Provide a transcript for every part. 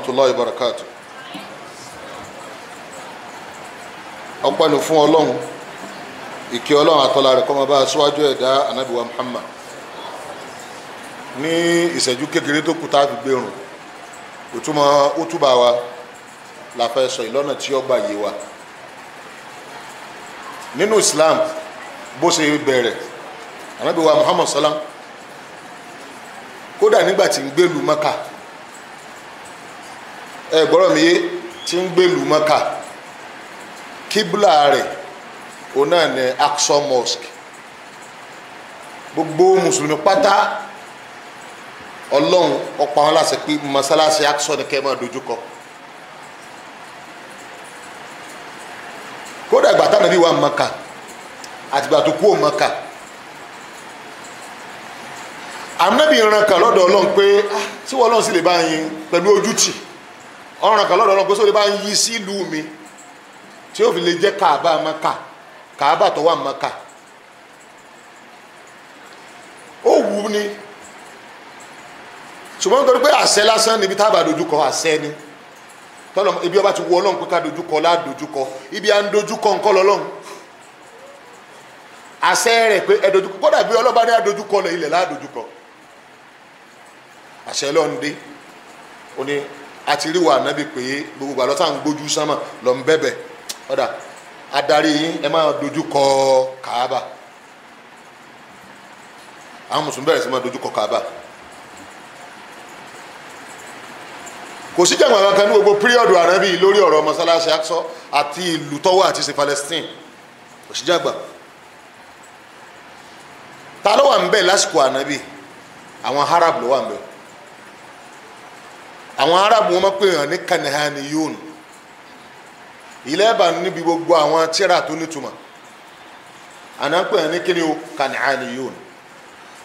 rahmatullahi wa barakatuh. Ọpẹ́ ni fún Ọlọ́run, ìkẹ́ Ọlọ́run àtọlá rẹ̀ kó máa bá aṣíwájú ẹ̀dá Ànábì wa Muhammad. Ní ìṣẹ́jú kékeré tó kù tá a fi gbérùn, òtúmọ̀ útúbà wa la fẹ́ sọ ìlọ́nà tí ó gbà yé wa. Nínú Islam bó ṣe bẹ̀rẹ̀, Ànábì wa Muhammad salam kódà nígbà tí ń gbèlú Mẹ́kà, ẹ gbọ́rọ̀ mi yé, tí ń gbèlú Mẹ́kà, kíbla rẹ̀ òun náà ní Aqsa Mosque. Gbogbo mùsùlùmí pátá Ọlọ́run ó pa wọ́n láṣẹ pé mọ́sálásí Aqsa ni kẹ́ ẹ máa dojúkọ. Kódà ìgbà táwọn ẹbí wa Mẹ́kà àtìgbà tó kú Mẹ́kà, Ànábì ìran kan lọ́dọ̀ Ọlọ́run pé tí wọ́n Ọlọ́run sì lè bá yín pẹ̀lú ojútì, ọ̀ràn kan lọ́dọ̀ Ọlọ́run pé sóò lè bá yín yí sí ìlú mi tí ó fi lè jẹ́ Káàbà Mẹ́kà, Káàbà tó wà Mẹ́kà. Ó wù ú ni, ṣùgbọ́n nítorí pé àṣẹ lásán níbi tá a bá dojúkọ, àṣẹ ni tọ́lọ̀ ibi ọba ti wọ Ọlọ́run pé ká dojúkọ ládojúkọ, ibi à ń dojúkọ ńkọ́ lọ́lọ́run, àṣẹ rẹ̀ pé ẹ dojúkọ, kódà bí ọlọ́ba ní àdojúkọ lọ ilẹ̀ ládojúkọ, àṣẹ lọ́n dé. Ó ní àti rí wa Ànábì pé gbogbo àlọ́ tá à ń gbójú sánmà lọ ń bẹ̀bẹ̀, ọ̀dà adarí yín ẹ máa dojúkọ Káàbà. Àwọn mùsùlùmí bẹ̀rẹ̀ sí máa dojúkọ Káàbà. Kò sí jàǹgbà kankan ní gbogbo píríọ̀dù Ànábì lórí ọ̀rọ̀ mọ́sálásí Aqsa àti ìlú tọ́wọ́ àti ṣe Palestine. Kò sí jàǹgbà. Ta ló wà ń bẹ̀ lásìkò Ànábì? Àwọn Arab ló wà ń bẹ̀. Àwọn Arab wọn máa pè hàn ní Kanaaniyun. Ilẹ̀ ẹ̀bà níbi gbogbo àwọn tíra tó nítumọ̀ àná pè hàn ní kíni o, Kanaaniyun.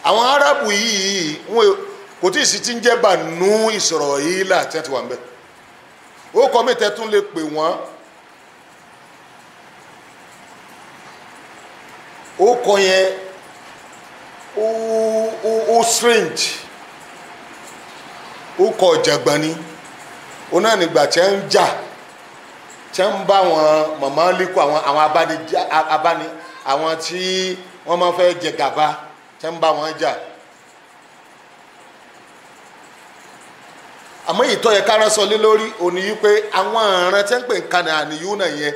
Àwọn Arab yìí wọn kò tí ì sí ti ń jẹ́ Banu Israila tí wọ́n ti wà ń bẹ̀. Ó kọ́ mi tẹ́tún lè pè wọ́n, ó kọ́ yẹn ó strange, ó kọ ọ̀jàgbọ́n ni. Ó náà nígbà tí ń jà, tí ń bá wọn màmá líkọ àwọn abáni àwọn tí wọ́n máa fẹ́ jẹ gàba, tí ń bá wọn jà. Àmọ́ ìtọ́ yẹ kára sọ lé lórí òní yí pé àwọn àrùn tí ń pè ń Kanaaniyun náà yẹn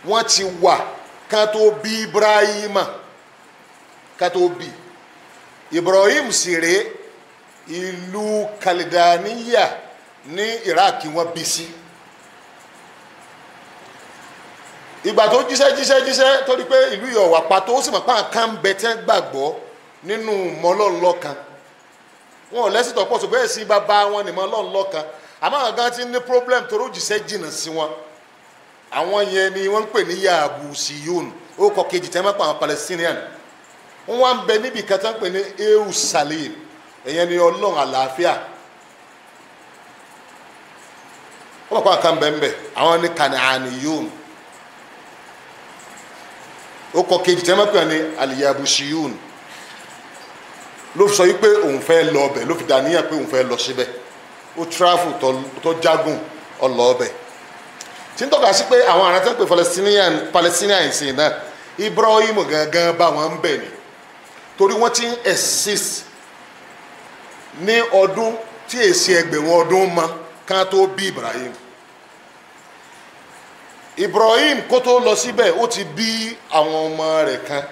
wọ́n ti wà ká tó bí Ibrahima, ká tó bí Ibrahim sì rèé, ìlú Kaldaniya ní Iraq wọ́n bí sí. Ìgbà tó jíṣẹ́ jíṣẹ́ jíṣẹ́ tó di pé ìlú yìí ọ̀wà pàtó, ó sì mọ̀ pé àwọn kan bẹ tẹ́ gbàgbọ́ nínú mọ́lọ́ọ̀lọ́ kan, wọn ò lẹ́sìn tọ́pọ̀, ṣùgbọ́n ẹ̀sìn bàbá wọn ní mọ́lọ́ọ̀lọ́ kan. Àmọ́ àwọn kan ti ní problem tó rójìṣẹ́ jìnnà sí wọn. Àwọn yẹn ni wọ́n ń pè ní Yabusiyun, ó kọ kejì tẹ́ mọ́ pa àwọn Palestinian. Wọ́n wá ń bẹ níbi kan tán pè ní Jerusalem, ẹ̀yẹn ni Ọlọ́run àlàáfíà. Wọ́n mọ̀ pé àwọn kan bẹ̀ ń bẹ̀, àwọn ní Kanaaniyun, ó kọ kejì tẹ́ mọ́ pé ní Al-Yabusiyun. Ló fi sọ wípé òun fẹ́ lọ ọbẹ̀, ló fi dàníyàn pé òun fẹ́ lọ síbẹ̀. Ó travel tó jágùn ọlọ ọbẹ̀, tí ń tọ́ka sí pé àwọn ará tẹ́ ń pè Palestinian sí náà, Ibrahim gangan bá wọn ń bẹ̀ ni, torí wọ́n ti ń exist ní ọdún tí èsì ẹgbẹ̀rún ọdún mọ́ ká tó bí Ibrahim. Ibrahim kó tó lọ síbẹ̀ ó ti bí àwọn ọmọ rẹ̀ kan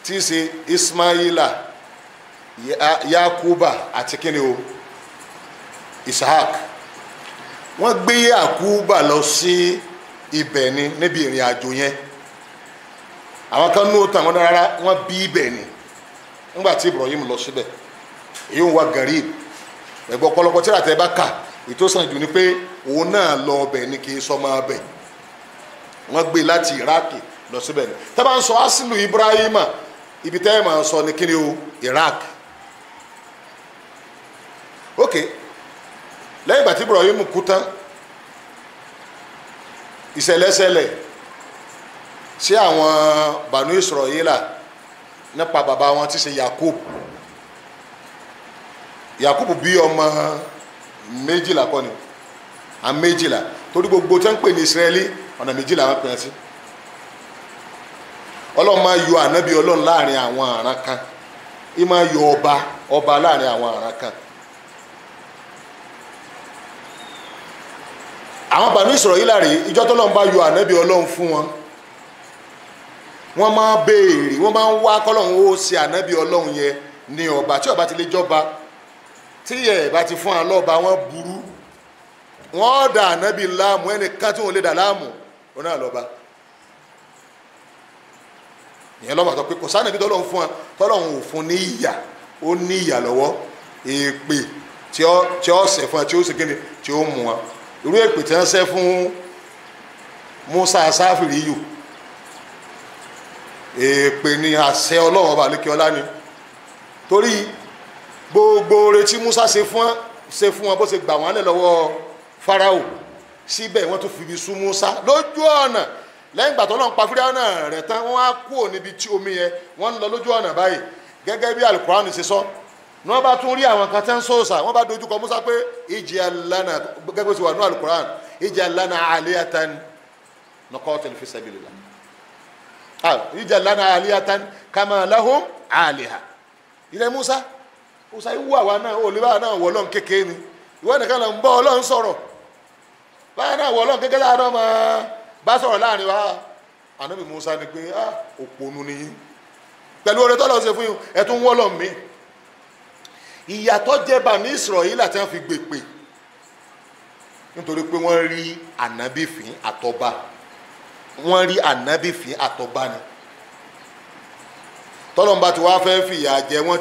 tí í ṣe Ismaila, Yakuba àti kíni o, Isaac. Wọ́n gbé Yakuba lọ sí ibẹ̀ ni níbi ìrìn àjò yẹn. Àwọn kan ní òtún àwọn rárá, wọ́n bí ibẹ̀ ni nígbà tí Ibrahim lọ síbẹ̀. Èyí ń wá garib ẹ̀gbọ́n ọ̀pọ̀lọpọ̀ tí àtẹ bá kà, ìtòsàn jù ni pé òun náà lọ ọbẹ̀ ni, kì í sọ máa bẹ̀. Wọ́n gbé láti Iraq lọ síbẹ̀ ni. Tá bá ń sọ asilu Ibrahima, ibi tẹ́ ẹ̀ máa sọ ni kíni o, Iraq. Ok, lẹ́yìn ìgbà tí Ibrahim kú tán, ìṣẹ̀lẹ̀ṣẹlẹ̀ sí àwọn Banu Israila nípa bàbá wọn tí ṣe Yakub. Yakub bí ọmọ Méjìlá kọ́ ni, à méjìlá, torí gbogbo tí wọ́n ń pè ní Ísírẹ́lì ọ̀nà méjìlá wọn pè é sí. Ọlọ́run máa yọ ànábì Ọlọ́run láàrin àwọn àrán kan, í máa yọ ọba ọba láàrin àwọn àrán kan. Àwọn Banu Israila rèé, ìjọ tọ́lọ́run bá yọ ànábì Ọlọ́run fún wọn, wọ́n máa béèrè, wọ́n máa ń wá kọ́lọ́run ó ṣe ànábì Ọlọ́run yẹn ní ọba. Tí ọba ti lè jọba, tí ẹ̀ bá ti fún wa lọ́ba, wọ́n burú, wọ́n dà ànábì láàmú. Ẹnìkan tí wọ́n lè dà láàmú òun náà lọ́ba. Ìyẹn lọ́ba sọ pé kò sánàbí tọ́lọ́run fún wa, tọ́lọ́run ò fún ní ìyà, ó ní ìyà lọ́wọ́, èpè tí ó ṣẹ̀ fún wa, tí ó ṣe kíni, tí ó mú wa. Irú èpè tí wọ́n ṣẹ́ fún Musa Sáfìrí yù, èpè ni àṣẹ Ọlọ́run ọba àlékè ọlá ni. Torí gbogbo oore tí Musa ṣe fún wọn, bó ṣe gbà wọ́n lẹ̀ lọ́wọ́ Fáráò, síbẹ̀ wọ́n tún fi ibi sú Musa lójú ọ̀nà. Lẹ́yìn ìgbà tó lọ́n pa Fíráúnà rẹ̀ tán, wọ́n á kúrò níbi tí omi yẹn, wọ́n ń lọ lójú ọ̀nà báyìí gẹ́gẹ́ bí Al-Qur'an ṣe sọ. Ní wọ́n bá tún rí àwọn kan tẹ́ ń sọ̀sà, wọ́n bá dojúkọ Musa pé ij'al lana, gẹ́gẹ́ bí ó ti wà ní Al-Qur'an, ij'al lana aliyatan nuqatil fi sabilillah, ij'al lana aliyatan kama lahum aliha. Ilẹ̀ Musa, Musa ìwú àwa náà, ò lè bá náà wọ̀ Ọlọ́run kékeré ni, ìwọ nìkan lọ ń bọ́ Ọlọ́run sọ̀rọ̀, báyà náà wọ̀ Ọlọ́run kékeré láàárọ̀ máa bá sọ̀rọ̀ láàrin wa. Ànábì Musa ni pé òpònú ni yín, pẹ̀lú oore tọ́lọ́ ṣe fún yín, ẹ tún wọ́ lọ́n mi. Ìyàtọ̀ jẹ́ Banu Israila tí wọ́n fi gbèpè, nítorí pé wọ́n rí ànábì fín àtọba, wọ́n rí ànábì fín àtọba ni. Tọ́lọ́mbà tí wàá fẹ́ fìyà jẹ wọ́n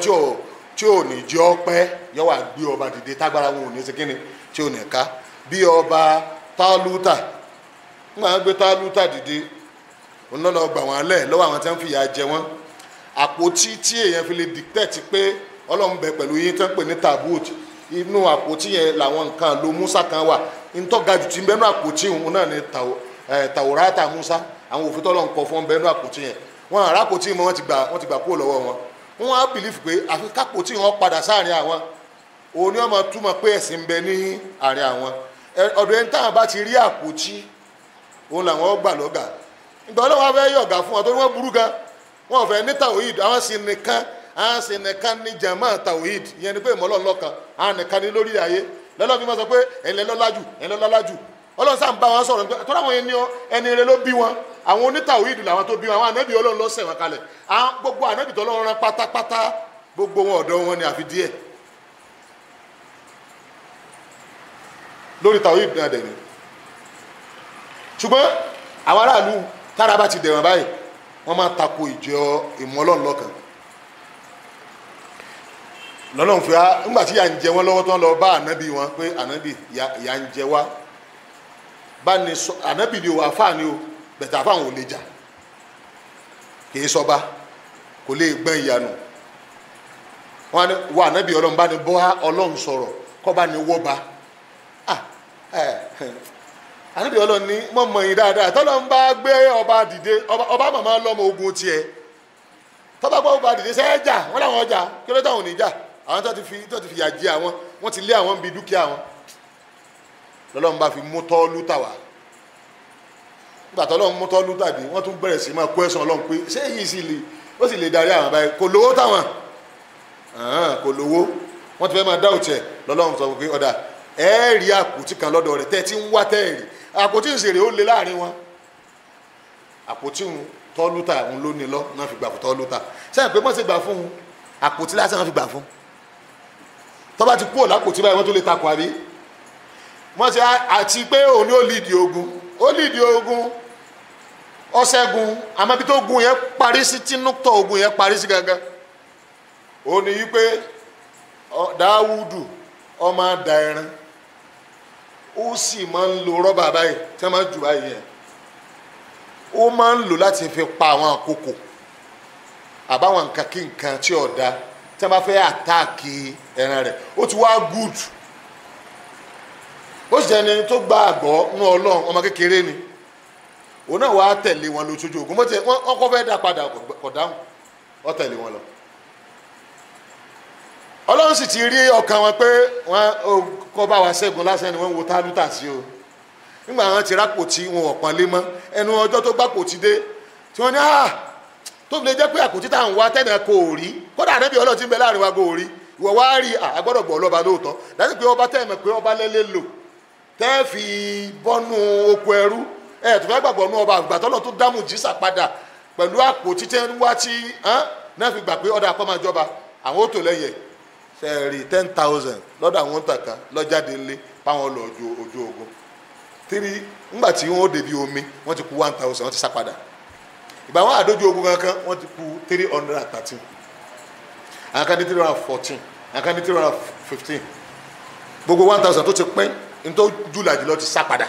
tí ò ní jẹ́ ọpẹ́, yọ wá gbé ọba dìde tágbára wọn ò ní ṣe kíni, tí ò ní ká. Bí ọba Tálútà, nígbà wọn gbé Tálútà dìde, òun náà lọ gbà wọ́n lẹ̀ lọ́wọ́ àwọn tí wọ́n fìyà jẹ wọ́n. Àpótí tí èèyàn fi lè dictate pé Ọlọ́run bẹ pẹ̀lú yín, tí wọ́n pè ní tabut, inú àpótí yẹn làwọn nǹkan lo Musa kan wà. Ntọ́ga jù tí ń bẹ́nu àpótí òun náà ní Tàwórátà Musa, àwọn òfin tọ́lọ́run kọ fún bẹ́nu àpótí yẹn. Wọn àrà àpótí wọn, wọ́n ti gbà kúrò lọ́wọ́ wọn. Wọ́n á bìlífù pé àfi kápótí wọn padà sáàrin àwọn, òun ni wọ́n máa túmọ̀ pé ẹ̀sìn ń bẹ ní àárín àwọn. Ọ̀dọ̀ ẹni táwọn bá ti rí àpótí, òun làwọn gbà lọ́gà. Ìgbà Ọlọ́run wá fẹ́ yọ̀gà fún wọn, torí wọ́n burú gan, wọn ò fẹ́ ní tawhid, àwọn sì nìkan, àwọn sì nìkan ní jama tawhid, ìyẹn ni pé ìmọ̀ Ọlọ́run lọ́kan, àwọn nìkan ní lórí ayé. Lọ́lọ́run fi máa sọ pé ẹ̀yin lọ́lá jù, ẹ̀yin lọ́lá jù. Ọlọ́run sáà ń bá wọn sọ̀rọ̀, torí àwọn ẹni rere ló bí wọn, àwọn onítàwíìdù làwọn tó bí wọn, àwọn ànábì Ọlọ́run ló ṣẹ̀ wọn kalẹ̀. Àwọn gbogbo ànábì tó Ọlọ́run rán pátápátá, gbogbo wọn ọ̀dọ̀ wọn ni àfi díẹ̀ lórí tàwíìdù náà dẹ̀ ni. Ṣùgbọ́n àwọn aráàlú tára bá ti dẹ̀wọ̀n báyìí, wọ́n máa tako ìjọ ìmọ̀ Ọlọ́run lọ́kan. Lọ́lọ́run fi wá, nígbà tí ìyà ń jẹ wọ́n lọ́wọ́ tó ń lọ bá ànábì wọn pé ànábì ìyà ń jẹ wá, bá ní sọ ànábì ni o, àfáà ni o, bẹ̀tẹ̀ àfáà wọn ò lè jà, kì í sọba, kò lè gbọ́n ìyanu. Wọn ni wọ ànábì Ọlọ́run bá ní bọ́ Ọlọ́run sọ̀rọ̀, kọ́ bá ní wọ́ba. Ànábì Ọlọ́run ní mọ̀ mọ̀ yín dáadáa, tọ́lọ́run bá gbé ọba dìde, ọba màmá lọ́mọ ogun tiẹ̀, tọ́ba gbọ́ ọba dìde sẹ́ẹ̀ jà, wọ́n làwọn jà, kí ló táwọn ò ní jà? Àwọn tó ti fìyà jẹ àwọn, wọ́n ti lé àwọn bí dúkìá wọn. Lọ́lọ́run bá fi mú Tọ́lútà wá. Nígbà tọ́lọ́run mú Tọ́lútà dé, wọ́n tún bẹ̀rẹ̀ sí máa kó ẹ̀sán Ọlọ́run pé ṣé èyí sì lè, ó sì lè darí àwọn báyìí, kò lówó táwọn, kò lówó, wọ́n ti fẹ́ máa dá òtí ẹ̀. Lọ́lọ́run sọ pé ọ̀dà ẹ̀ rí àpótí kan lọ́dọ̀ rẹ̀ tẹ́ ti ń wá tẹ́ rí àpótí ìṣèré, ó le láàrin wọn. Àpótí òun Tọ́lútà òun ló ní lọ, náà fi gbà fún Tọ́lútà. Sẹ́yìn pé wọ́n ṣe gbà fún un, àpótí lásán fi gbà fún. Tọ́ba ti kúrò lápótí báyìí, wọ́n tó lè takò àbí wọ́n ṣe àti pé òun ni ó lìdí ogun, ó lìdí ogun, ọ̀ṣẹ́gun. Àmọ́ ibi tó ogun yẹn parí sí, tí núktọ̀ ogun yẹn parí sí gangan, ó ní wípé Dáwúdù ọmọ da ẹran, ó sì máa ń lo rọ́bà báyìí tí wọ́n máa ń jù báyìí yẹn, ó máa ń lò láti fi pa àwọn àkókò àbáwọn nǹkan kí nǹkan tí ò da tí wọ́n bá fẹ́ àtáàkì ẹran rẹ̀. Ó ti wá gùd, ó sì jẹ́ ẹni tó gba àgbọ̀ nú Ọlọ́run, ọmọ kékeré ni òun náà wàá tẹ̀lé wọn lójoojú ogun. Wọ́n kọ́ fẹ́ dá padà, kò dáhùn, ó tẹ̀lé wọn lọ. Ọlọ́run sì ti rí ọkàn wọn pé wọn kọ́ bá wa ṣẹ́gun lásán ni wọ́n ń wo Tálútà sí o. Nígbà wọn ti rápò tí wọn ò pọ́n lé mọ́, ẹnu ọjọ́ tó gbàpò ti dé tí wọ́n ní tó fi lè jẹ́ pé àpótí tá à ń wá tẹ́nà kò rí, kódà ànábì Ọlọ́run ti ń bẹ láàrin wa kò rí, ìwọ wá rí àgbọ́dọ̀ gbọ́ ọlọ́ba lóòótọ́. Láti pé ọba tẹ́ mọ̀ pé ọba lẹ́lẹ́ lò tẹ́ fi bọ́nú oko ẹrú, ẹ̀ tó fẹ́ gbàgbọ́ nú ọba àgbà tọ́lọ́ tó dámù jísà padà pẹ̀lú àpótí tẹ́ ń wá tí náà fi gbà pé ọ̀dà akọ́ máa jọba àwọn ó tò lẹ́yìn sẹ́ẹ̀rì 10,000 lọ́dọ̀ àwọn tàkà lọ́jáde ńlé báwọn lọ ojú ogun. 3 ńgbà tí wọ́n ó débi omi wọ́n ti kú 1,000 wọ́n ti sá padà. Ìgbà wọn àdójú ogun kankan wọ́n ti kú 313, àwọn kan ní 314, àwọn kan ní 315. Gbogbo 1,000 tó ti pín ní tó jùlọ jùlọ ti sá padà.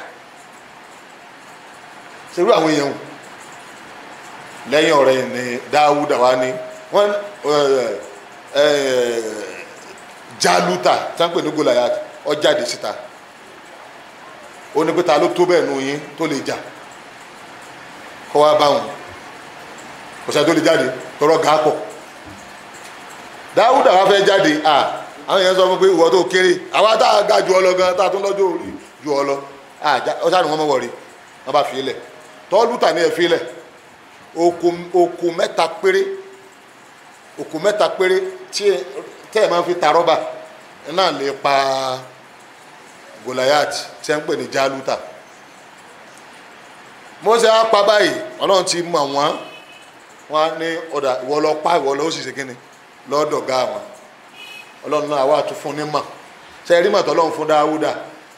Ṣerú àwọn èèyàn lẹ́yìn ọ̀rẹ́ yìí ni Dáúdà wá ní wọ́n Jálútà tí wọ́n pè ní Gòláyátì ó jáde síta. Ó ní pé ta ló tó bẹ́ẹ̀ nù yín tó lè jà kọ́ wá bá wọn. Kò sẹ́ni tó lè jáde tọrọ gà pọ̀. Dáúdà wá fẹ́ jáde, àwọn èèyàn sọ fún pé ìwọ tó kéré, àwa tá a ga ju ọ lọ gan, tá a tún lọ́jọ́ orí ju ọ lọ, ó sáà ní wọ́n mọ̀ wọ̀rí. Wọ́n bá fi ilẹ̀ Tọ́lútà ní ẹ̀ fi ilẹ̀ okò mẹ́ta péré, okò mẹ́ta péré tí tẹ́ ẹ̀ máa fi ta rọ́bà náà lè pa Gòláyátì tí ẹ ń pè ní Jálútà. Mósè á pa báyìí, Ọlọ́run ti mọ̀ wọ́n, wọ́n ní ọ̀dà ìwọ lọ pa, ìwọ lọ ó sì ṣe kíni lọ́dọ̀ ga wọn. Ọlọ́run náà wà tún fún ní mọ̀. Ṣe rí mọ̀tọ́ Ọlọ́run fún Dáúdà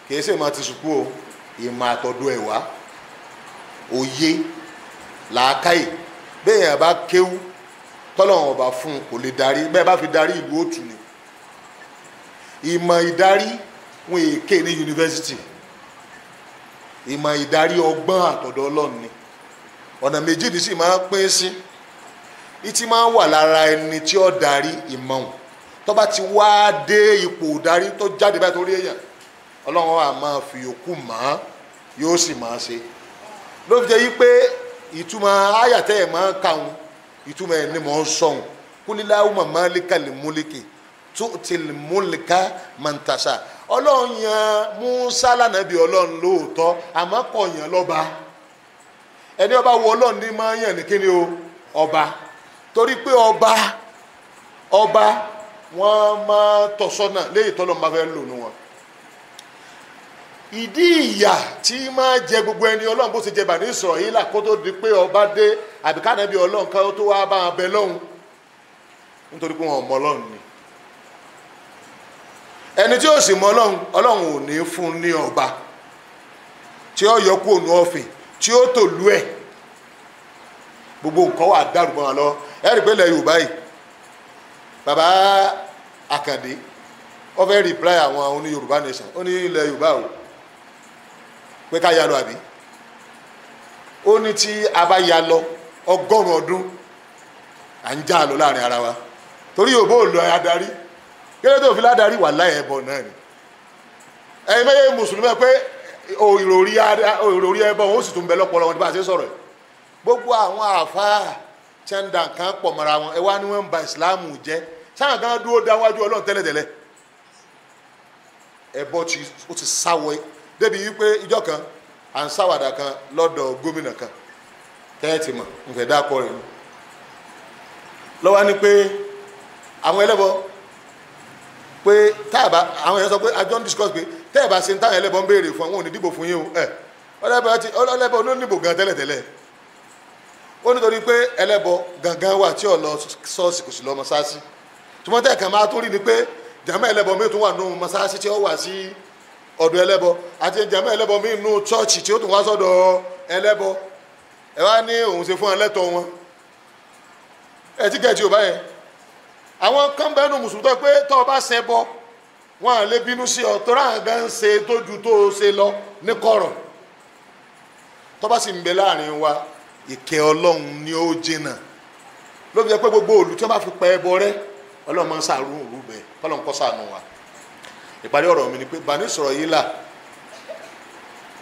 kìí ṣe máa ti sùkú o, ìmọ̀ àtọ̀dọ̀ ẹ̀ wá, òye làákàyè. Bẹ́ẹ̀ yẹn bá kéwú tọ́lọ́run ọba fún un kò lè darí, bẹ́ẹ̀ bá fi darí ìlú òtù ni. Ìmọ̀ ìdarí wọn èké ní yunifásitì, ìmọ̀ ìdarí ọgbọ́n àtọ̀dọ̀ Ọlọ́run ni. Ọ̀nà méjì ní sì máa ń pín sí. Ìtì máa ń wà lára ẹni tí ó darí ìmọ̀ òun tó bá ti wá dé ipò darí tó jáde báyìí tó rí èèyàn, Ọlọ́run á máa fi yòókù mọ́, yóò sì máa ṣe. Ló fi jẹ́ yí pé ìtumọ̀ ayàtẹ̀ ẹ̀ máa ń kàún, ìtumọ̀ ẹ̀ ni mò ń sọ̀hún. Kúlíláwù máàlíkà lè múlíkì tó ti lè múlíkà máa ń tàṣà. Ọlọ́run yan Mùsá lánàbí Ọlọ́run lóòótọ́, àmọ́ kò yàn lọ́ba. Ẹni ọba wo Ọlọ́run ní máa yàn ní kíni o, ọba. Torí pé ọba wọ́n máa tọ̀sọ́nà léyìí tọ́lọ́ máa fẹ́ lò nù wọn. Ìdí ìyà tí máa jẹ gbogbo ẹni Ọlọ́run bó ṣe jẹ Bani Israila kó tó di pé ọba dé àbí kánàbí Ọlọ́run ká tó wá bá wọn bẹ lọ́hùn, nítorí pé wọn ò mọ Ọlọ́run ni. Ẹni tí ó sì mọ Ọlọ́run, Ọlọ́run ò ní fún ní ọba tí ó yọ kúrò ní ọ̀fìn tí ó tò lú ẹ̀. Gbogbo nǹkan wà dàrú mọ́ wọn lọ. Ẹ rí pé ilẹ̀ Yorùbá yìí, bàbá Àkàndé ó fẹ́ rìpláì àwọn oní Yorùbá nation, ó ní ilẹ̀ Yorùbá o pé ká ya lọ àbí? Ó ní tí a bá ya lọ 100 ọdún à ń já lọ láàrin ara wa, torí Yorùbá ò lọ adarí. Kí ló dé òfin ládàrí? Wà láì ẹbọ náà ni. Ẹ̀yin mẹ́yẹ mùsùlùmí pé ìròrí ẹbọ wọn ó sì tún bẹ lọ́pọlọ wọn tí bá a ṣe sọ̀rọ̀ ẹ̀. Gbogbo àwọn àáfàá tí ń da nǹkan pọ̀ mọ́ra wọn, ẹ wá ní wọ́n ń ba ìsìláàmù jẹ́. Sáà kan dúró dáwájú Ọlọ́run tẹ́lẹ̀tẹ́lẹ̀. Ẹbọ ó ti sáwọ débi wípé ìjọ kan à ń sáwàdà kan lọ́dọ̀ gómìnà kan tẹ́ẹ̀tì mọ̀ nfẹ̀ dákọ̀ rẹ̀ ni. Lọ́wọ́ ni pé àwọn ẹlẹ́bọ pé táàbà àwọn èèyàn sọ pé a jọ ń discuss pé tẹ́ẹ̀bà ṣe ń táwọn ẹlẹ́bọ ń béèrè fún àwọn ò ní dìbò fún yín o. Ẹ̀ ọlẹ́bọ onídìbò gan tẹ́lẹ̀tẹ́lẹ̀. Ó nítorí pé ẹlẹ́bọ gangan wà tí ò lọ ṣọ́ọ̀ṣì kò sì lọ mọ́ṣáláṣí. Tùmọ̀ tẹ́ẹ̀ kan máa tún rí ni pé jàmá ẹlẹ́bọ mi tún wà nù mọ́ṣáláṣí tí ó wà sí ọ̀dọ̀ ẹlẹ́bọ, àti jàmá ẹlẹ́bọ mi nù chọ́ọ̀chì tí ó tún wá sọ́dọ̀ ẹlẹ́bọ. Ẹ wá ní òun ṣe fún ẹlẹ́tọ̀ wọn. Ẹ ti gẹ̀ẹ́tì ò báyẹn. Àwọn kan bẹ́ẹ̀ nù mùsùlùmí tó pé tó o bá ṣẹ bọ wọn à lè bínú sí ọ tó ráhàn gan ṣe tójú tó o ṣe lọ ní kọ̀rọ̀. Tó bá sì ń bẹ láàrin wa, ìkẹ́ Ọlọ́run ni ó jìnnà. Ló fi jẹ́ pé gbogbo òlù tí wọ́n bá fi pa ẹbọ rẹ́, Ọlọ́run máa ń ṣàánú òru bẹ́ẹ̀, kọ́lọ́run kó ṣàánú wa. Ìparí ọ̀rọ̀ mi ni pé Bani Israila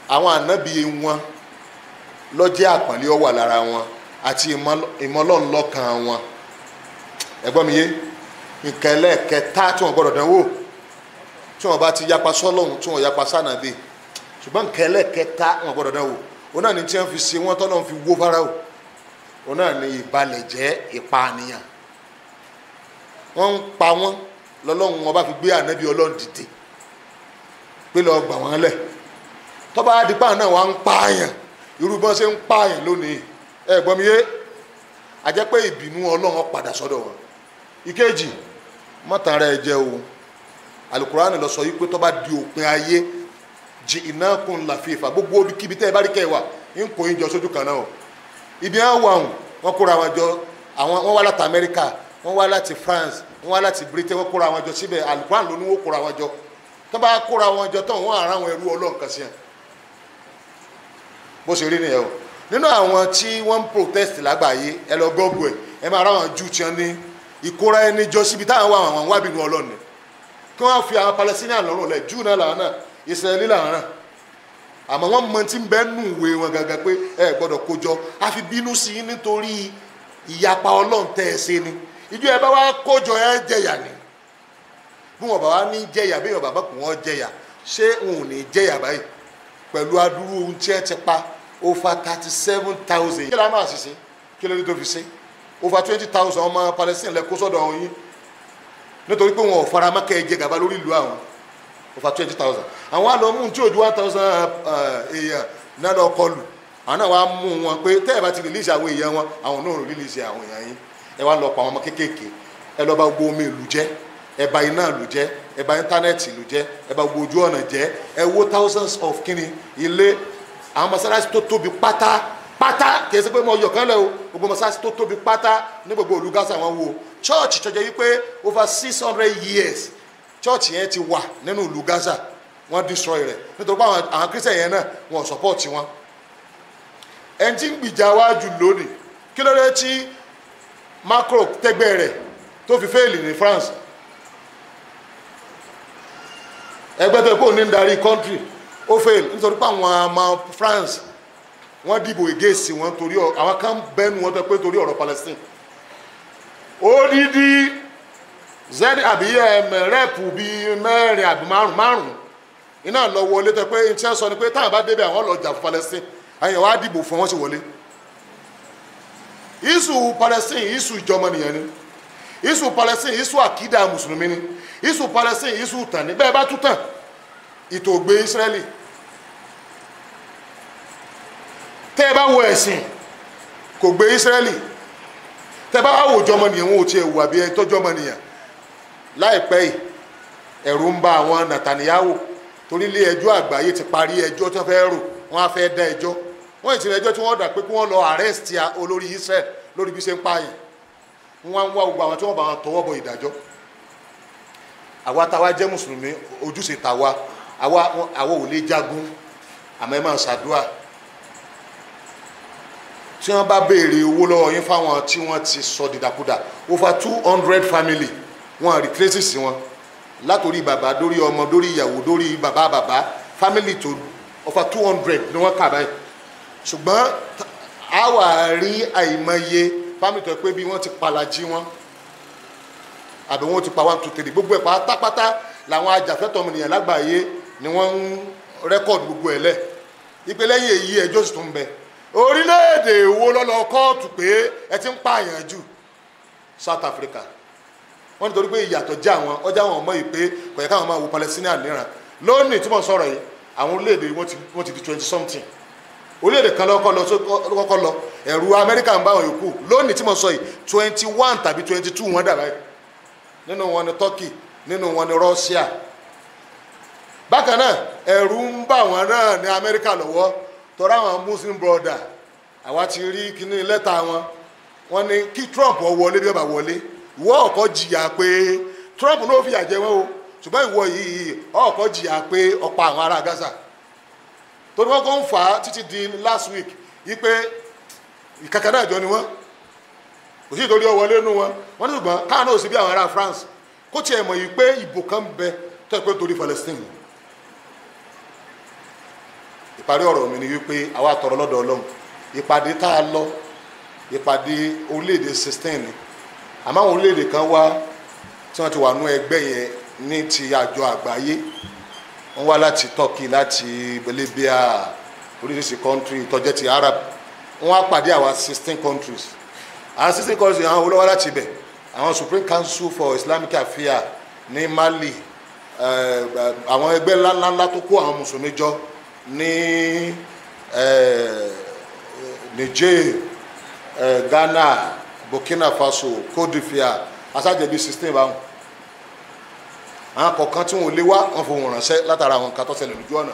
àwọn ànábì wọn ló jẹ́ àpọ́nlé ó wà lára wọn àti ìmọ̀ Ọlọ́run lọ́kàn wọn. Ẹ gbọ́ mi yé? Nǹkan ẹlẹ́ẹ̀kẹta tí wọ́n gbọ́dọ̀ dánwò, tí wọ́n bá ti yapa sọ́lọ́hun, tí wọ́n yapa sànàbí, ṣùgbọ́n nǹkan ẹlẹ́ẹ̀kẹta wọ́n gbọ́dọ̀ dánwò, òun náà ni tí wọ́n fi ṣe wọ́n tọ́lọ́hun fi wó Fáráò, òun náà ni ìbalẹ̀jẹ́, ìpànìyàn. Wọ́n ń pa wọ́n lọ́lọ́hun wọn bá fi gbé ànábì Ọlọ́run dìde pé lọ́ọ́ gbà wọ́n lẹ̀. Tọ́ba dípà náà wọ́n ń pààyàn, irú bọ́n ṣe ń pààyàn lónìí, ẹ gbọ́ mi yé, a jẹ́ pé ìbínú Ọlọ́run padà sọ́dọ̀ wọn. Ìkejì, mọ́tàn rẹ̀ jẹ́ o. Alukurani lọ sọ yìí pé tọ́ba di òpin ayé, jì iná kun làfífà, gbogbo kíbi tẹ́ ẹ bá rí kẹwàá ń kó yín jọ sójú kan náà o. Ibi wọn wà wọn kóra wọn jọ, àwọn wọn wá láti Amẹ́ríkà, wọ́n wá láti France, wọ́n wá láti Britain, wọ́n kóra wọn jọ síbẹ̀. Alukurani ló ní wọ́n kóra wọn jọ. Tọ́ba kóra wọn jọ tán, wọ́n àrà àwọn ẹrú Ọlọ́run kan sí ẹ. Bó ṣe rí nìyẹn o. Nínú àwọn tí wọ́n ń protest lágbàáyé, ẹ lọ gọ́gù ẹ̀, ẹ máa ráwọn jù tí wọ́n ní ìkóra ẹni jọ síbi táwọn wà, àwọn wábìnú Ọlọ́run ni. Kí wọ́n fi àwọn Palestinian lọ́rùn lẹ̀, Júù náà làwọn náà, Israẹli làwọn náà, àmọ́ wọ́n mọ tí ń bẹ́ nù ìwé wọn gangan pé ẹ gbọ́dọ̀ kójọ, a fi bínú sí i nítorí ìyapa Ọlọ́run tẹ́ ẹ ṣe ni. Ìjọ ẹ bá wá kójọ ẹ jẹyà ni. Bí wọn bá wá ní jẹyà, bí wọn bàbá kò wọ́n jẹyà, ṣé wọn ò ní jẹyà báyìí pẹ̀lú adúrú ohun tí ẹ ti pa over 37,000. Kí ló máa ṣiṣẹ́? Kí ló dé tó fi ṣe? Over 20,000 ọmọ Palestine lẹ kó sọ́dọ̀ ọ̀hún yín nítorí pé wọn ò fara mọ́ kẹ́ ẹ jẹ gàba lórí ìlú àwọn. Over 20,000. Àwọn àlọ́ mú tí ojú 1,000 èèyàn náà lọ kọlù. Àwọn náà wàá mú wọn pé tẹ́ ẹ bá ti release àwọn èèyàn wọn, àwọn náà ò release àwọn èèyàn yín. Ẹ wá lọ pa àwọn ọmọ kéékèèké, ẹ lọ bá gbogbo omi ìlú jẹ́, ẹ bà iná ìlú jẹ́, ẹ bà íńtánẹ́ẹ̀tì ìlú jẹ́, ẹ bà gbogbo ojú ọ̀nà jẹ́, ẹ wó thousands of kíni ilé. Àwọn mọ́sálásí tó tóbi pátá pátá, kìí ṣe pé mo yọ̀ kán lẹ̀ o, gbogbo mọ́sálásí tó tóbi pátá ní gbogbo ìlú Gaza wọn wó. Church tó jẹ́ wípé over 600 years church yẹn ti wà nínú ìlú Gaza, wọ́n destroy rẹ̀ nítorí pé àwọn Christian yẹn náà wọ́n support wọn. Ẹni tí ń gbìjà wájú lónìí, kí ló dé tí Macron tẹ́gbẹ́ rẹ̀ tó fi fẹ́ẹ̀lì ní France? Ẹgbẹ́ tó kó ní ń darí country ó fail nítorí pé àwọn ọmọ France wọ́n dìbò against wọn torí àwọn kan bẹ́nu wọn tó pé torí ọ̀rọ̀ Palestine. Odidi z àbí rẹ́pù bíi mẹ́rin àbí márùn iná lọ wọlé tó pé iṣẹ́ sọ ni pé táwọn bá débẹ̀ àwọn lọ jà fún Palestine, àwọn èèyàn wá dìbò fún wọn sì wọlé. Isu Palestine, isu ìjọmọnìyàn ni. Isu Palestine, isu àkídà mùsùlùmí ni. Isu Palestine, isu tàn ní bẹ́ẹ̀ bá tún tàn ìtògbé Israẹli. Tẹ́ ẹ bá wo ẹ̀sìn kò gbé Israẹli, tẹ́ ẹ bá wò jọmọnìyàn wọn ò tiẹ̀ wà bí ẹ tọ́jú ọmọnìyàn. Láìpẹ́ yìí ẹ̀rù ń bà àwọn Netanyahu torí ilé ẹjọ́ àgbáyé ti parí ẹjọ́ tí wọ́n fẹ́ rò, wọ́n á fẹ́ dá ẹjọ́. Wọ́n ìtìlẹ̀ ẹjọ́ tí wọ́n dà pé kí wọ́n lọ arrest olórí Israel lórí bí ṣe ń pààyàn. Wọ́n á ń wá gbogbo àwọn tí wọ́n bá wọn tọwọ́ bọ ìdájọ́. Àwa táwa jẹ́ mùsùlùmí, ojúṣe tàwa, àwa ò lè jagun, àmọ́ ẹ máa ṣàdúrà. Tí wọ́n bá béèrè owó lọ́wọ́ yín fáwọn tí wọ́n ti sọ dìdàkudà, over 200 family wọ́n rí traces wọn látòrí bàbá dórí ọmọ dórí ìyàwó dórí bàbá bàbá, family tó over 200 ni wọ́n kà báyìí. Ṣùgbọ́n a wà rí àìmọye family tó pé bí wọ́n ti palajì wọn àbí wọ́n ti pa 1 2 3, gbogbo ẹ̀ pátápátá làwọn ajàfẹ́tọ̀ọ́ ọmọnìyàn lágbàáyé ni wọ́n ń rẹ́kọ̀dù gbogbo ẹ̀ lẹ̀. Ìpè lẹ́yìn èyí ẹjọ́ sì tún ń bẹ. Orílẹ̀-èdè wo lọ́lọ́ kóòtù pé ẹ ti ń pààyàn jù? South Africa. Wọ́n nítorí pé ìyàtọ̀ jẹ́ àwọn ọjà àwọn ọmọ yìí pé kò yẹ káwọn máa wo Palestinian níran. Lónìí tí mo sọ̀rọ̀ yìí, àwọn orílẹ̀-èdè wọ́n ti di 20 something. Orílẹ̀-èdè kan lọ́kọ́ lọ, ẹ̀rù Amẹ́ríkà ń bá àwọn yòókù. Lónìí tí mo sọ yìí, 21 tàbí 22 wọ́n dà báyìí. Nínú wọn ni Turkey, nínú wọn ni Russia. Bákan náà ẹ̀rù ń bà wọ́n náà ní Amẹ́ríkà lọ́wọ́ torí àwọn Muslim brother, àwa ti rí kíní lẹ́tà wọn, wọ́n ní kí Trump ó wọlé bí ó bá wọlé, ìwọ ọ̀kọ́ jìyà pé Trump ló fìyà jẹ wọ́n o, ṣùgbọ́n ìwọ yìí ọ̀kọ́ jìyà pé ọ̀pọ̀ àwọn ará Gaza. Torí wọ́n kàn ń fà á títí di last week yí pé ìkàkà náà jọ ni wọ́n, kò sí ìtorí ọwọlé nú wọn. Wọ́n ní ṣùgbọ́n káà náà ò sí bí àwọn ará France kó tiẹ̀ mọ̀ yìí pé ìbò kan bẹ tó ẹ pé torí Palestine. Ìparí ọ̀rọ̀ mi ni wípé àwa tọrọ lọ́dọ̀ Ọlọ́run. Ìpàdé tá a lọ, ìpàdé orílẹ̀-èdè 16 ni, àmọ́ àwọn orílẹ̀-èdè kan wá tí wọ́n ti wà nú ẹgbẹ́ yẹn ní ti àjọ àgbáyé. Wọ́n wá láti Turkey, láti Libya, oríṣiríṣi country tó jẹ́ ti Arab. Wọ́n wá pàdé àwa 16 countries. Àwọn 16 countries, àwọn olówó láti ibẹ̀, àwọn Supreme Council for Islamic Affairs ní Mali, àwọn ẹgbẹ́ ńláńlá tó kó àwọn mùsùlùmí jọ ní Niger, Ghana, Burkina Faso, Côte d'Ivoire, asájẹbí 16 báwọn. Àwọn kọ̀ọ̀kan tí wọn ò lè wá, wọn fohùn ránṣẹ́ látara àwọn nǹkan tó ṣẹlẹ̀ lójú ọ̀nà.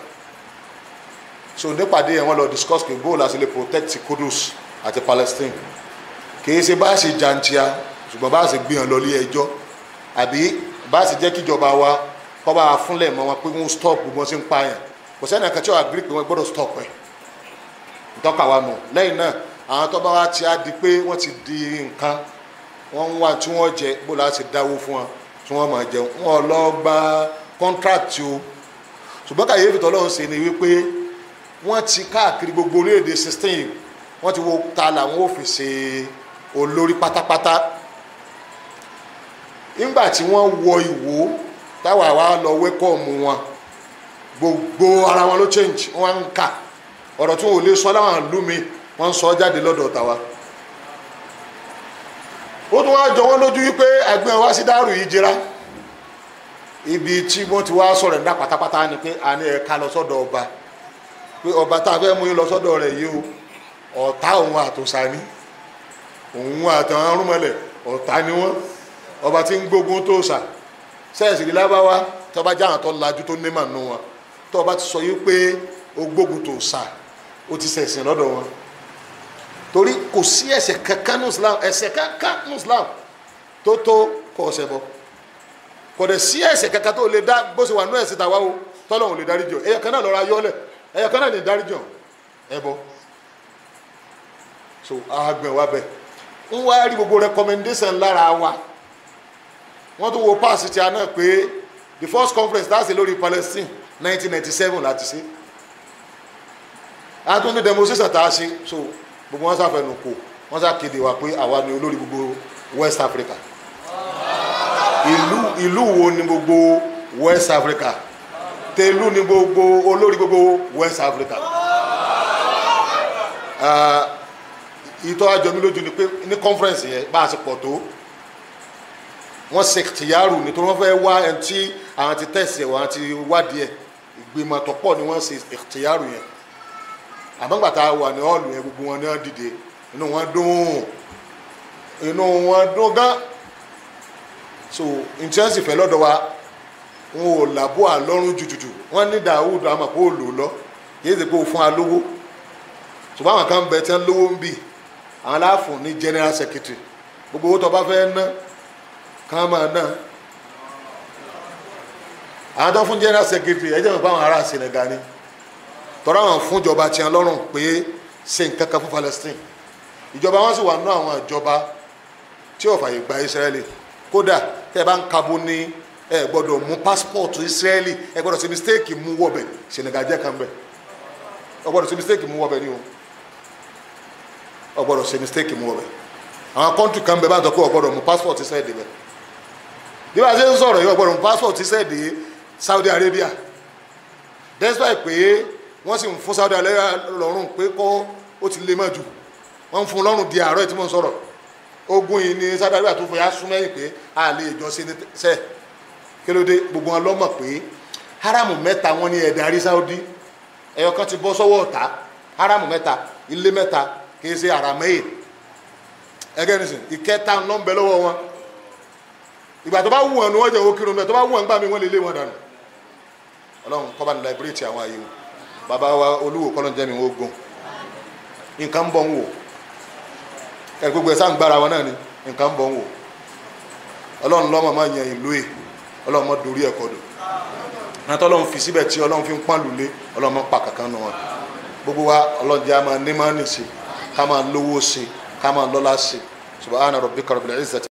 So nípàdé yẹn, wọ́n lọ discuss pé bóòlù àti lè protect Kudus àti Palestine. Kìí ṣe bá ṣe jàǹtíà, ṣùgbọ́n bá ṣe gbìyànjú lọ ilé ẹjọ́, àbí bá ṣe jẹ́ kíjọba wa kọ́ bá fúnlẹ̀ mọ́ wọn pé wọ́n stop gbogbo wọn ṣe ń pààyàn. Kò sẹ́ni kan tí wọ́n agree pé wọ́n gbọ́dọ̀ stop ẹ̀. Ntọ́ka wa nù. Lẹ́yìn náà, àwọn tó bá wá ti á di pé wọ́n ti di nǹkan, wọ́n ń wá tí wọ́n jẹ, bó la ṣe dáwó fún wọn tí wọ́n máa jẹun. Wọ́n lọ gba contract o. Ṣùgbọ́n kàyéfì tọ́lọ́run ṣe ni wípé wọ́n ti káàkiri gbogbo orílẹ̀-èdè 16, wọ́n ti wo ta làwọn ò fi ṣe olórí pátápátá. Nígbà tí wọ́n wọ Ìwó, táwa wa lọ wẹ́kọ̀mù wọn, gbogbo ara wọn ló change. Wọ́n ń kà ọ̀rọ̀ tí wọn ò lè sọ láwọn ìlú mi, wọ́n ń sọ jáde lọ́dọ̀ tàwa. Ó tún wá jọ wọ́n lójú wípé àgbẹ̀ wá sí dárò yìí jẹra. Ibi tí wọ́n ti wá sọ̀rọ̀ ní pátápátá ni pé a ní ẹ̀ka lọ sọ́dọ̀ ọba, pé ọba tá a fẹ́ mú yín lọ sọ́dọ̀ rẹ̀ yìí o, ọ̀tá òun àtòsà ni, òun àtàwọn arúnmọlẹ̀ ọ̀tá ni wọ́n, ọba tí ń gbógun tó sà. Sẹ́ẹ̀sì rí lábáwá tó bá jáwọn tó lajú tó ní mànú wọn, tó bá ti sọ yìí pé o gbógun tó sà, o ti ṣẹ̀sìn lọ́dọ̀ wọn. Torí kò sí ẹ̀ṣẹ̀ kankan ní Islam, ẹ̀ṣẹ̀ kankan ní Islam tó kọ ọ̀ṣẹ̀ bọ̀. Kò dẹ̀ sí ẹ̀ṣẹ̀ kankan tó lè dá bó ṣe wà nú ẹ̀sìn tàwa o, tọ́lọ́hun lè dáríjì ọ́. Ẹ̀yọ̀ kan náà lọ́ra yọ́lẹ̀, ẹ̀yọ̀ kan náà lè dáríjì ọ́ ẹbọ. So àgbẹ̀ wa bẹ̀ ń wá rí gbogbo recommendation lára wa. Wọ́n tún wo pass ti a náà pé the first conference láti lórí Palestine 1997 láti ṣe, a tún ní demonstration tá a ṣe. So gbogbo wọn sáfẹnu kò, wọ́n sá kéde wa pé àwa ni olórí gbogbo West Africa. Ìlú wo ni gbogbo West Africa? Tẹ̀lú ni gbogbo olórí gbogbo West Africa. Ìtọ́ àjọmí lójú ni pé ní conference yẹn bá a ṣe pọ̀ tó, wọ́n ṣe tìyàrù nítorí wọ́n fẹ́ wá ẹni tí àwọn ti tẹ̀sí ẹ̀ wọ́n ti wádìí ẹ̀. Ìgbìmọ̀ tó pọ̀ ni wọ́n ṣe tìyàrù yẹn. Àmọ́ gbàtà wà ní ọ̀lù yẹn, gbogbo wọn ní wọ́n dìde, inú wọn dùn, inú wọn dùn gan. So ntí fẹ́ lọ́dọ̀ wa, wọn ò làbọ̀ àlọ́run jùjùjù. Wọ́n ní Dàwúdù àmọ̀ pé ó lò lọ, kì í ṣe pé ó fún wa lówó. Ṣùgbọ́n àwọn kan bẹ tí wọ́n lówó ń bì, àwọn aláàfún ní general secretary. Gbogbo owó tó bá fẹ́ ná kàn máa ná. Àwọn tó fún general secretary ẹ jẹ́ mọ̀ pé àwọn ará Senegal ni, tọ́ra àwọn fúnjọba tiẹ̀ lọ́rùn pé ṣe nǹkan kan fún Palestine. Ìjọba wọn sì wà nú àwọn ìjọba tí ò fàyè gba Israeli. Kódà tẹ́ ẹ bá ń kabo ní ẹ gbọ́dọ̀ mú passport Israeli, ẹ gbọ́dọ̀ ṣe mistake mú wọbẹ̀. Senegal jẹ́ kan bẹ̀, ọ gbọ́dọ̀ ṣe mistake mú wọbẹ̀ ni o, ọ gbọ́dọ̀ ṣe mistake mú wọbẹ̀. Àwọn country kan bẹ̀ bá tọ́ pé ọ gbọ́dọ̀ mú passport Israeli débẹ̀. Bí wàá ṣe ń sọ̀rọ̀ yìí, ọ gbọ́dọ̀ mú passport Israeli dé Saudi Arabia. Despite pé wọ́n sì ń fún Saudi Arabia lọ́rùn pé kọ́ ó ti lè mọ́ jù, wọ́n ń fún lọ́rùn di àárọ̀ tí mo ń sọ̀rọ̀. Ogun yìí ni Saudi Arabia tó fẹ́ yá sún mẹ́yìn pé a lè jọ ṣe sẹ́. Kí ló dé? Gbogbo wọn lọ́mọ̀ pé haramu mẹ́ta wọn ní ẹ̀dá rí Saudi, ẹ̀yọ kan ti bọ́ sọ́wọ́ ọ̀tá. Haramu mẹ́ta, ilé mẹ́ta, kì í ṣe àràmẹ́yìn ẹgẹ́ nísìn. Ìkẹta ń lọ ń bẹ lọ́wọ́ wọn. Ìgbà tó bá wù wọn ni wọ́n jẹ́ owó kírun bẹ́ẹ̀, tó bá wù wọn gbà mí wọ́n lè lé wọn dànù. Ọlọ́run kọ́ bá ní liberate àwọn àyè wọn. Bàbá wa olúwo kọ́ ló ń jẹ́ mi wọ́n gùn. Nǹkan ń bọ̀ ń wò ẹ, gbogbo ẹ̀ sáà ń gbára wọn náà ni nǹkan ń bọ̀ ń wò. Ọlọ́run lọ́mọ máa yan ìlú ẹ̀, Ọlọ́run mọ́ dorí ẹ̀ kodò. Nàtọ́ Ọlọ́run fi síbẹ̀ tí Ọlọ́run fi ń pọ́n lulẹ̀, Ọlọ́run mọ́ pa kankan nù wọn. Gbogbo wa Ọlọ́run jẹ́ a máa ní máa nì sí, ká máa lówó sí, ká máa lọ́lá sí. Subhana rabbika rabbil izzati.